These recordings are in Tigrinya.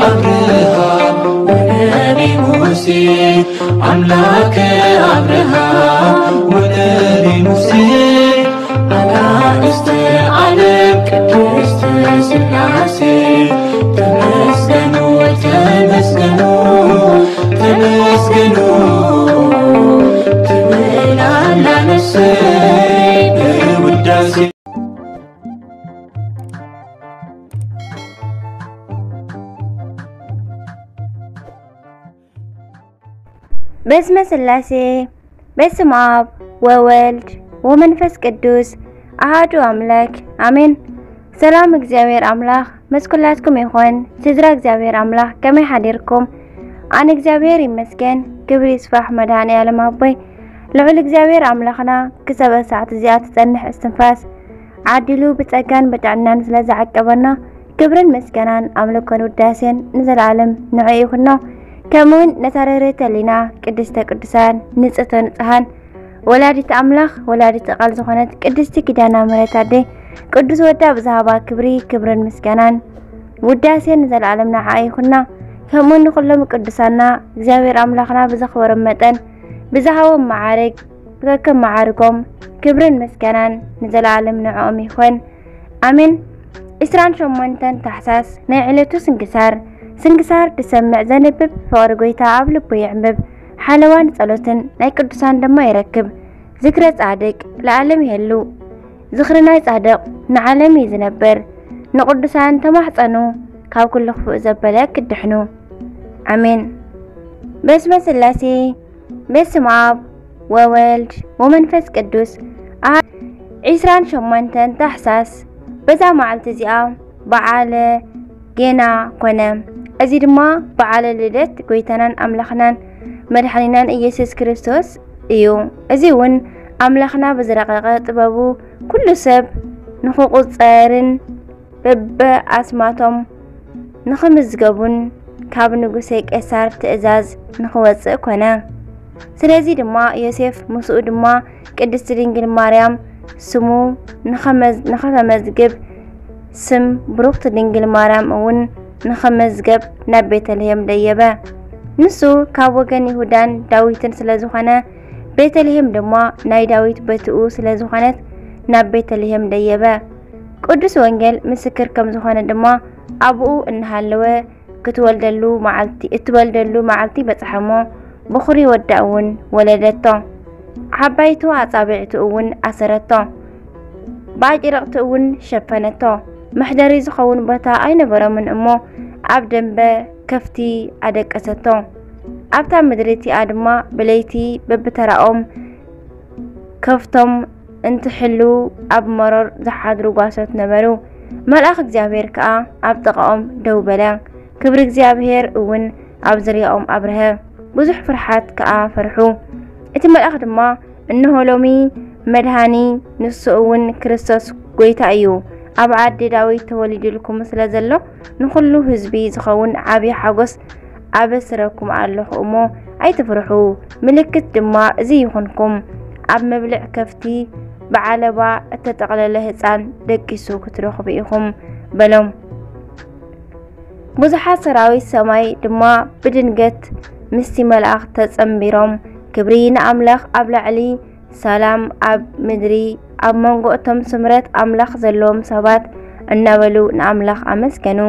አብርሃም ወነቢ ሙሴ፣ አምላከ አብርሃም ወነቢ ሙሴ፣ አናእስተ ዓለም ቅድስት ሥላሴ፣ ተመስገኑ፣ ተመስገኑ፣ ተመስገኑ፣ ትብል ኣላ ነፍሰይ በውዳሴ። በስመ ሥላሴ፣ በስመ አብ ወወልድ ወመንፈስ ቅዱስ፣ አሃዱ አምላክ፣ አሜን። ሰላም እግዚኣብሔር ኣምላኽ ምስ ኩላትኩም ይኹን። ስድራ እግዚኣብሔር ኣምላኽ ከመይ ሓዲርኩም? ኣነ እግዚኣብሔር ይመስገን፣ ክብሪ ይስፋሕ መድኃኔ ዓለም ኣቦይ። ልዑል እግዚኣብሔር ኣምላኽና ክሳብ ሰዓት እዚኣ ትጸንሕ እስትንፋስ ዓዲሉ ብጸጋን ብጥዕናን ስለ ዝዓቀበና፣ ክብርን ምስጋናን ኣምልኮን ውዳሴን ንዘለዓለም ንዕኡ ይኹኖ። ከምኡውን ነታ ርህርህቲ ህሊና ቅድስተ ቅዱሳን ንጽህተ ንጽሃን ወላዲት ኣምላኽ ወላዲት ቃል ዝኾነት ቅድስቲ ኪዳነ ምሕረት ኣደይ ቅዱስ ወዳ ብዝሃባ ክብሪ፣ ክብርን ምስጋናን ውዳሴን ንዘለዓለም ንዓኣ ይኹና። ከምኡ ንኹሎም ቅዱሳና እግዚኣብሔር ኣምላኽና ብዘኽበሮም መጠን ብዝሃቦም መዓርግ ብከከም መዓርጎም ክብርን ምስጋናን ንዘለዓለም ንዕኦም ይኹን። ኣሜን። ዕስራን ሸሞንተን ታሕሳስ ናይ ዕለቱ ስንክሳር። ስንክሳር ድሰምዕ ዘንብብ ፍቕሪ ጐይታ ኣብ ልቡ የዕምብብ። ሓለዋን ጸሎትን ናይ ቅዱሳን ድማ ይረክብ። ዝክረ ጻድቅ ለዓለም ይሄሉ። ዝኽሪ ናይ ጻድቕ ንዓለም እዩ ዝነብር። ንቅዱሳን ተማሕጸኑ፣ ካብ ኩሉ ክፉእ ዘበለ ክድሕኑ። ኣሜን። በስመ ሥላሴ፣ በስመ አብ ወወልድ ወመንፈስ ቅዱስ። አ- ዕስራን ሸሞንተን ታሕሳስ፣ በዛ መዓልቲ እዚኣ በዓለ ጌና ኮነ። እዚ ድማ በዓለ ልደት ጐይታናን ኣምላኽናን መድሓኒናን ኢየሱስ ክርስቶስ እዩ። እዚ እውን ኣምላኽና ብዝረቐቐ ጥበቡ ኩሉ ሰብ ንኽቑጸርን በበኣስማቶም ንኽምዝገቡን ካብ ንጉሴ ቄሳር ትእዛዝ ንኽወጽእ ኮነ። ስለዚ ድማ ዮሴፍ ምስኡ ድማ ቅድስቲ ድንግል ማርያም ስሙ ንኸመዝ-፣ ንኸተመዝግብ ስም ብሩክቲ ድንግል ማርያም እውን ንኸመዝገብ ናብ ቤተልሔም ደየበ። ንሱ ካብ ወገን ይሁዳን ዳዊትን ስለ ዝኾነ፣ ቤተልሔም ድማ ናይ ዳዊት በትኡ ስለ ዝኾነት ናብ ቤተልሔም ደየበ። ቅዱስ ወንጌል ምስክር ከም ዝኾነ ድማ ኣብኡ እናሃለወ ክትወልደሉ መዓልቲ፣ እትወልደሉ መዓልቲ በጽሐ እሞ፣ ብኹሪ ወዳ እውን ወለደቶ። ዓባይቱ ኣጻብዕቱ እውን ኣሰረቶ፣ ብኣጭርቕቲ እውን ሸፈነቶ። መሕደሪ ዝኸውን ቦታ ኣይነበሮምን እሞ፣ ኣብ ደንበ ከፍቲ ኣደቀሰቶ። ኣብታ ምድሪ እቲኣ ድማ ብለይቲ በብተራኦም ከፍቶም እንትሕሉ ኣብ መሮር ዝሓድሩ ጓሶት ነበሩ። መልኣኽ እግዚኣብሔር ከኣ ኣብ ጥቓኦም ደው በለ። ክብሪ እግዚኣብሔር እውን ኣብ ዝርያኦም ኣብርሀ። ብዙሕ ፍርሓት ከኣ ፈርሑ። እቲ መልኣኽ ድማ፣ "እንሆ ሎሚ መድሃኒ፣ ንሱ እውን ክርስቶስ ጐይታ እዩ። ኣብ ዓዲ ዳዊት ተወሊዱልኩም ስለ ዘሎ፣ ንኹሉ ህዝቢ ዝኸውን ዓብዪ ሓጎስ ኣበስረኩም ኣለኹ እሞ ኣይትፍርሑ። ምልክት ድማ እዚ ይኹንኩም፣ ኣብ መብልዕ ከፍቲ ብዓለባ እተጠቕለለ ህጻን ደቂሱ ክትረኽቡ ኢኹም" በሎም። ብዙሓት ሰራዊት ሰማይ ድማ ብድንገት ምስቲ መልኣኽ ተጸንቢሮም፣ "ክብሪ ንኣምላኽ ኣብ ላዕሊ፣ ሰላም ኣብ ምድሪ፣ ኣብ መንጎ እቶም ስምረት ኣምላኽ ዘለዎም ሰባት" እናበሉ ንኣምላኽ ኣመስገኑ።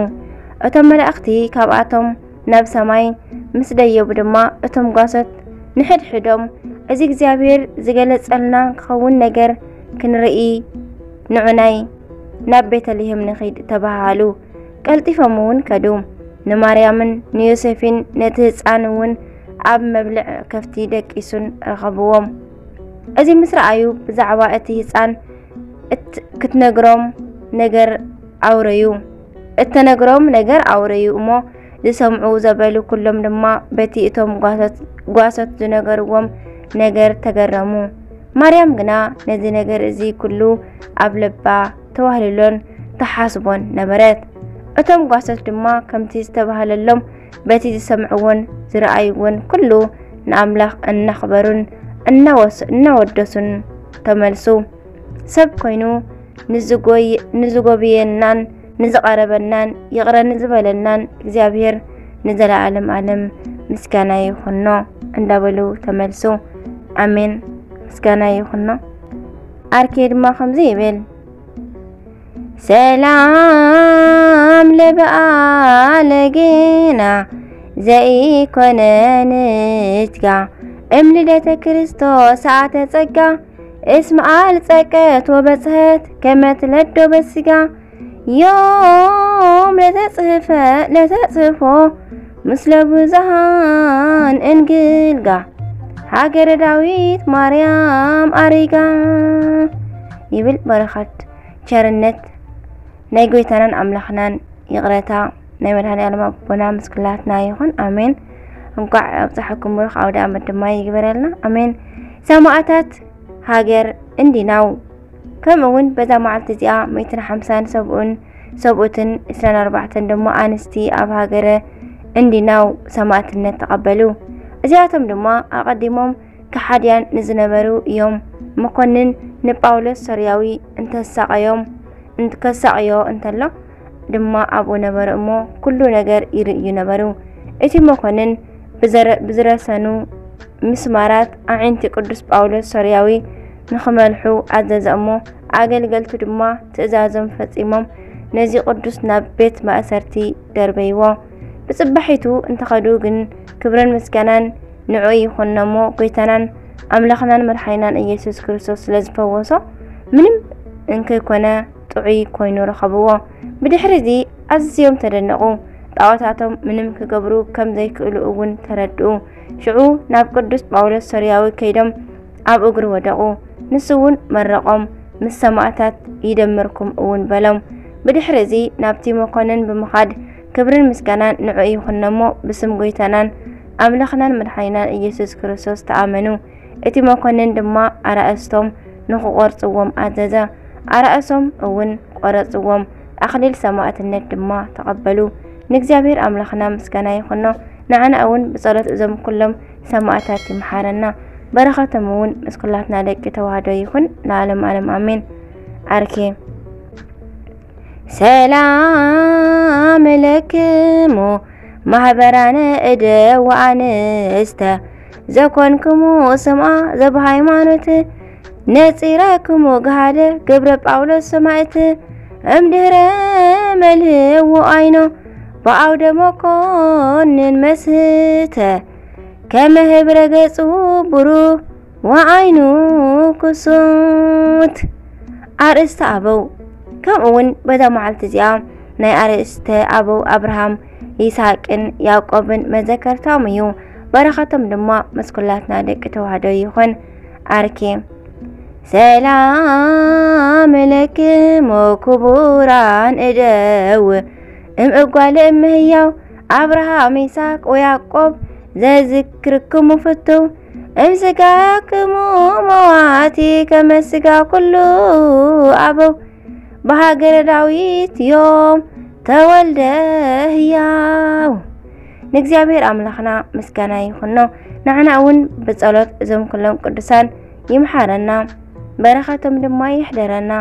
እቶም መላእኽቲ ካብኣቶም ናብ ሰማይ ምስ ደየቡ ድማ፣ እቶም ጓሶት ንሕድሕዶም፣ "እዚ እግዚኣብሔር ዝገለጸልና ክኸውን ነገር ክንርኢ፣ ንዑናይ ናብ ቤተልሔም ንኺድ" ተባሃሉ። ቀልጢፎም እውን ከዱ። ንማርያምን ንዮሴፍን ነቲ ህጻን እውን ኣብ መብልዕ ከፍቲ ደቂሱን ረኸብዎም። እዚ ምስ ረኣዩ፣ ብዛዕባ እቲ ህጻን እት-፣ ክትነግሮም ነገር ኣውረዩ። እተነግሮም ነገር ኣውረዩ እሞ፣ ዝሰምዑ ዘበሉ ኩሎም ድማ በቲ እቶም ጓሶት፣ ጓሶት ዝነገርዎም ነገር ተገረሙ። ማርያም ግና ነዚ ነገር እዚ ኩሉ ኣብ ልባ ተዋህልሎን ተሓስቦን ነበረት። እቶም ጓሶት ድማ ከምቲ ዝተባህለሎም በቲ ዝሰምዕዎን ዝረኣይዎን ኩሉ ንኣምላኽ እናኽበሩን እናወስ-፣ እናወደሱን ተመልሱ። ሰብ ኮይኑ ንዝጎይ-፣ ንዝጎብየናን ንዝቐረበናን ይቕረ ንዝበለናን እግዚኣብሔር ንዘለዓለም ዓለም ምስጋና ይኹኖ እንዳበሉ ተመልሱ። ኣሜን። ምስጋና ይኹኖ። ኣርኬ ድማ ከምዚ ይብል፣ ሰላም ለበዓለ ጌና ዘይኮነ ንትጋ እም ልደተ ክርስቶስ ሰዓተ ጸጋ እስመ አልጸቀት ወበጽሐት ከመ ትለዶ በስጋ ዮም ለተጽህፈ ለተጽህፎ ምስለ ብዙሃን እንግልጋ ሃገረ ዳዊት ማርያም ኣሪጋ ይብል። በረኸት ቸርነት ናይ ጎይታናን ኣምላኽናን ይቕረታ ናይ መድኃኔ ዓለም ኣቦና ምስ ኩላትና ይኹን። ኣሜን። እንኳዕ ኣብፀሐኩም ብሩኽ ኣውደ ዓመት ድማ ይግበረልና። ኣሜን። ሰማዕታት ሃገር እንዲናው። ከምኡ እውን በዛ መዓልቲ እዚኣ ሚእትን ሓምሳን ሰብኡን ሰብኡትን ዕስራን ኣርባዕተን ድማ ኣንስቲ ኣብ ሃገረ እንዲናው ሰማዕትነት ተቐበሉ። እዚኣቶም ድማ ኣቐዲሞም ከሓድያን ንዝነበሩ እዮም። መኮንን ንጳውሎስ ሶርያዊ እንተሳቐዮም እንከሳቕዮ እንተሎ ድማ ኣብኡ ነበሩ እሞ ኩሉ ነገር ይርእዩ ነበሩ። እቲ መኮንን ብዘረ- ብዝረሰኑ ምስማራት ኣዒንቲ ቅዱስ ጳውሎስ ሶርያዊ ንኽመልሑ ኣዘዘ እሞ ኣገልገልቱ ድማ ትእዛዞም ፈጺሞም ነዚ ቅዱስ ናብ ቤት ማእሰርቲ ደርበይዎ። ብጽባሒቱ እንተኸዱ ግን ክብርን ምስጋናን ንዑ ይኹን እሞ ጎይታናን ኣምላኽናን መድሓኒናን ኢየሱስ ክርስቶስ ስለ ዝፈወሶ ምንም እንከይኮነ ጥዑይ ኮይኑ ረኸብዎ። ብድሕሪ እዚ ኣዝዮም ተደነቑ። ጣዖታቶም ምንም ክገብሩ ከም ዘይክእሉ እውን ተረድኡ። ሽዑ ናብ ቅዱስ ጳውሎስ ሶርያዊ ከይዶም ኣብ እግሩ ወደቑ። ንሱ እውን መረቖም፣ ምስ ሰማዕታት ይደምርኩም እውን በሎም። ብድሕሪ እዚ ናብቲ መኮንን ብምኻድ ክብርን ምስጋናን ንዑ ይኹን እሞ ብስም ጎይታናን ኣምላኽናን መድሓኒናን ኢየሱስ ክርስቶስ ተኣመኑ። እቲ መኮንን ድማ ኣራእስቶም ንኽቖርጽዎም ኣዘዘ። ኣራእሶም እውን ቆረጽዎም። ኣኽሊል ሰማዕትነት ድማ ተቐበሉ። ንእግዚኣብሔር ኣምላኽና ምስጋና ይኹኖ። ንዓና እውን ብጸሎት እዞም ኩሎም ሰማዕታት ይምሓረና። በረኸቶም እውን ምስ ኩላትና ደቂ ተዋህዶ ይኹን ለዓለም ዓለም ኣሜን። ኣርኬ ሰላም ለክሙ ማህበራነ እደ ወኣንስተ ዘኮንክሙ ስምኣ ዘብሃይማኖት ነጺረክሙ ግሃደ ግብረ ጳውሎስ ሰማዕት እምድህረ መልህዎ ኣይኖ ብኣውደ መኮንን መስህተ ከመ ህብረ ገጹ ብሩህ ወዓይኑ ክሱት። ኣርእስተ ኣበው። ከምኡ እውን በዛ መዓልቲ እዚኣ ናይ ኣርእስተ ኣበው ኣብርሃም ይስሐቅን ያዕቆብን መዘከርታኦም እዩ። በረኸቶም ድማ ምስ ኩላትና ደቂ ተዋህዶ ይኹን። ኣርኬ ሰላም ለክሙ ክቡራን እደው እም እጓለ እምህያው ኣብርሃም ይስሐቅ ወያዕቆብ ዘዝክርክሙ ፍትው እም ስጋክሙ መዋቲ ከመ ስጋ ኩሉ ኣበው ብሃገረ ዳዊት ዮም ተወልደ ህያው። ንእግዚኣብሔር ኣምላኽና ምስጋና ይኹኖ። ንዓና እውን ብጸሎት እዞም ኩሎም ቅዱሳን ይምሓረና፣ በረኸቶም ድማ ይሕደረና።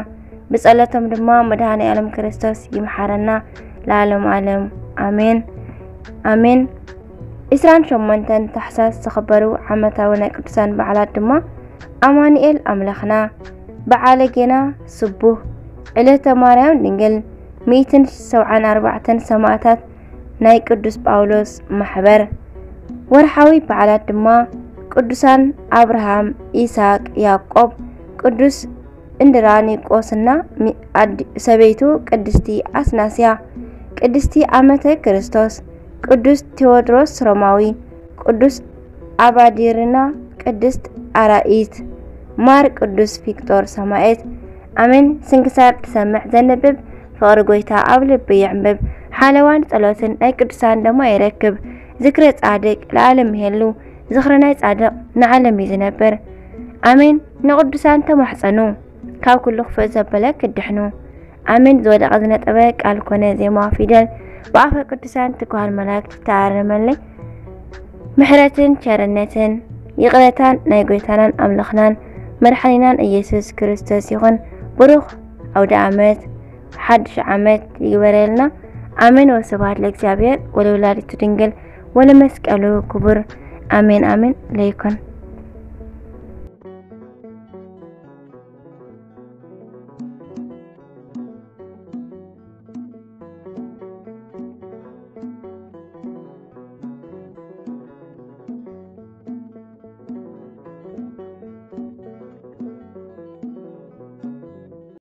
ብጸሎቶም ድማ መድኃኔ ዓለም ክርስቶስ ይምሓረና ለዓለም ዓለም። ኣሜን ኣሜን። ዕስራን ሸሞንተን ታሕሳስ ዝኽበሩ ዓመታዊ ናይ ቅዱሳን በዓላት ድማ ኣማኑኤል ኣምላኽና፣ በዓለ ጌና ስቡህ፣ ዕለተ ማርያም ድንግል፣ ሚእትን ሰብዓን ኣርባዕተን ሰማዕታት ናይ ቅዱስ ጳውሎስ ማሕበር። ወርሓዊ በዓላት ድማ ቅዱሳን ኣብርሃም፣ ይስሐቅ፣ ያዕቆብ፣ ቅዱስ እንድራኒቆስና ሚ- ኣዲ- ሰበይቱ ቅድስቲ ኣስናስያ፣ ቅድስቲ ኣመተ ክርስቶስ፣ ቅዱስ ቴዎድሮስ ሮማዊ፣ ቅዱስ ኣባዲርና፣ ቅድስት ኣራኢት፣ ማር ቅዱስ ፊቅጦር ሰማዕት። ኣሜን። ስንክሳር ትሰምዕ ዘንብብ ፍቕሪ ጎይታ ኣብ ልቢ ይዕንብብ። ሓለዋን ጸሎትን ናይ ቅዱሳን ደማ ይረክብ። ዝክረ ጻድቅ ለዓለም ይሄሉ። ዝኽሪ ናይ ጻድቕ ንዓለም እዩ ዝነብር። ኣሜን። ንቕዱሳን ተማሕጸኑ፣ ካብ ኩሉ ክፉእ ዘበለ ክትድሕኑ። ኣሜን። ዝወደቐ ዝነጠበ ቃል ኮነ ዜማ ፊደል ብኣፈ ቅዱሳን ትጉሃን መላእክት ተኣረመለይ። ምሕረትን ቸርነትን ይቕረታን ናይ ጎይታናን ኣምላኽናን መድሓኒናን ኢየሱስ ክርስቶስ ይኹን። ብሩኽ ኣውደ ኣመት። ሓድሽ ዓመት ይግበረልና። ኣሜን። ወስብሐት ለእግዚኣብሔር ወለወላዲቱ ድንግል ወለመስቀሉ ክቡር። ኣሜን ኣሜን። ለይኩን